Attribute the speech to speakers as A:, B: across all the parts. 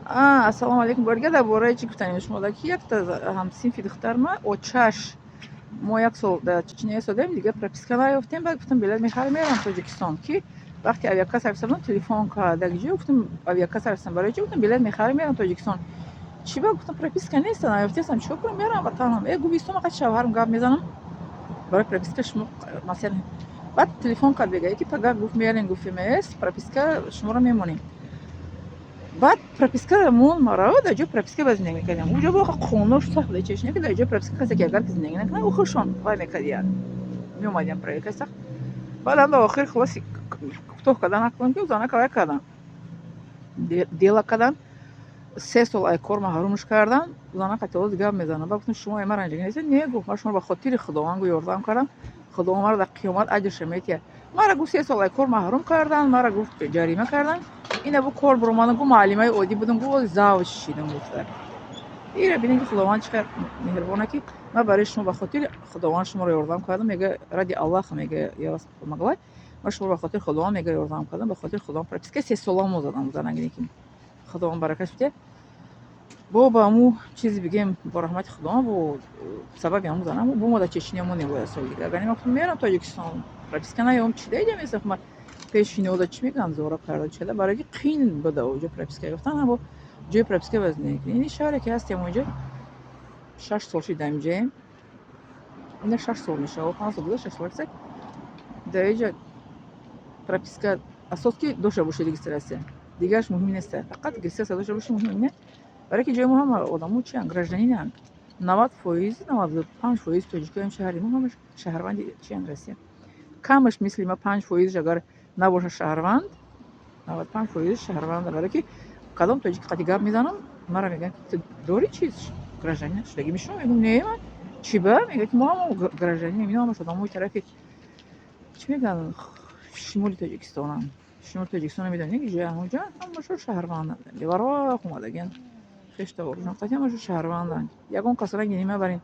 A: Ассалому алайкум. Борга дар бораи чӣ гуфтанем шумо? Ки якта ҳамсинфи духтарма очаш, мо як сол дар Чечня истодем, дига прописка наёфтем. Баъд гуфтам, билет мехарам, мерам Тоҷикистон. Ки вақте авиакасса рафтам, телефон кард: "Ҷо?" Гуфтам, авиакасса рафтам. "Барои чӣ?" Гуфтам, билет мехарам, мерам Тоҷикистон. "Чӣ ба?" Гуфтам, прописка нест, наёфтесам, чикор кунам, мерам ватанам. Э, гуфт, истом, қад шавҳарам гап мезанам барои прописка, шумо масалан. Баъд телефон кард, бега ки пага, гуфт, мерем, гуфт, ФМС прописка шуморо мемонем. Баъд прописка мон маро, дар ҷои прописка ба зиндагӣ мекардем. Уҷо боқа қонунош сахт дар Чечня, ки дар ҷои прописка касе ки агар ки зиндагӣ накунад, ӯ худшон вай мекардиянд, меомадиян проверка сахт. Баъд анда охир хулоси кӯтоҳ кардан накунам, ки занака вай кардан, дела кардан, 3 сол ай кор маҳрумш кардан. Занака то гап мезанам. Баъд гуфтам, шумо ма ранҷига нестед? Не, гуфт, ман шуморо ба хотири Худованд, гу, ёрдам кардам, Худованд маро дар қиёмат аҷрша метиҳад. Мара, гуфт, 3 сол ай кор маҳрум кардан, мара, гуфт, ҷарима кардан. Ина бу кор буромадам, гу, муаллимаи оддӣ будам, гу, завуч шидам, гуфта. Ира бинед, ки Худованд чӣ қадр меҳрубона, ки ман барои шумо ба хотири Худованд шуморо ёрдам кардам, мега, ради Аллаха, мега, я вас помогла, ман шуморо ба хотири Худованд, мега, ёрдам кардам, ба хотири Худованд прописка 3 сола мо задам. Занагине ки Худованд баракаш бидиҳад, бо ба ҳаму чизе бигем, бо раҳмати Худованд, бо сабаби ҳаму занам бо мо дар Чечня монем. Бояд соли дига, агар не, мерам Тоҷикистон, прописка наём, чӣ даиҷа месохма пешинода, чӣ мегӯянд, зора карда чида, барои ки қин буда оҷо прописка ёфтан, аммо ҷои прописка вазн. Ини шаҳре ки ҳастем, онҷо 6 сол шид, даимҷаем, ина 6 сол мешава, 5 сол буда, 6 сол ҳаста. Дар иҷа прописка асос ки дошта боши регистрация, дигараш муҳим нест, фақат регистрация дошта боши, муҳим не, барои ки ҷои мо ҳама одамо чиан, гражданинанд. 90%, 95% тоҷикоям шаҳри мо ҳамаш шаҳрванди чиан, Россия. Камаш мисли ма 5%-ш агар набошад шаҳрванд, 95% шаҳрванд. Барои ки кадом тоҷики қати гап мезанам, мара мегӯянд, ки ту дорӣ чиз, гражданин шудагӣ мешунавам? Мегӯям, не, ман чӣ ба? Мегӯяд, ки мо ҳамо гражданинем, ино ҳамаш одамои тарафи, чӣ мегӯянд, шимоли Тоҷикистонанд. Шимоли Тоҷикистона медонед ки ҷои ҳамонҷо ҳамашо шаҳрванданд, левароқ омадагиан, хештаворшон қати ҳамашо шаҳрванданд. Ягон кас ранги нима барин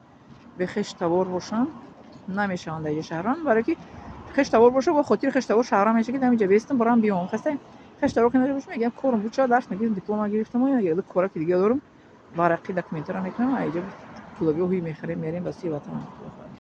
A: бехештавор бошанд, намешаванд дар иҷо шаҳрванд, барое ки хештавор боша, бо хотири хештавор шаҳрванд меша, ки дар бестам борам биём. Хаста хештавор ки надошта боша, мегӯям, корум буд, ча дарс мегирам, диплома гирифтам, кораки дига дорам, варақи документаро мекунам, аиҷо пулаби ҳуй мехарем, мерем ба сӯи ватанам.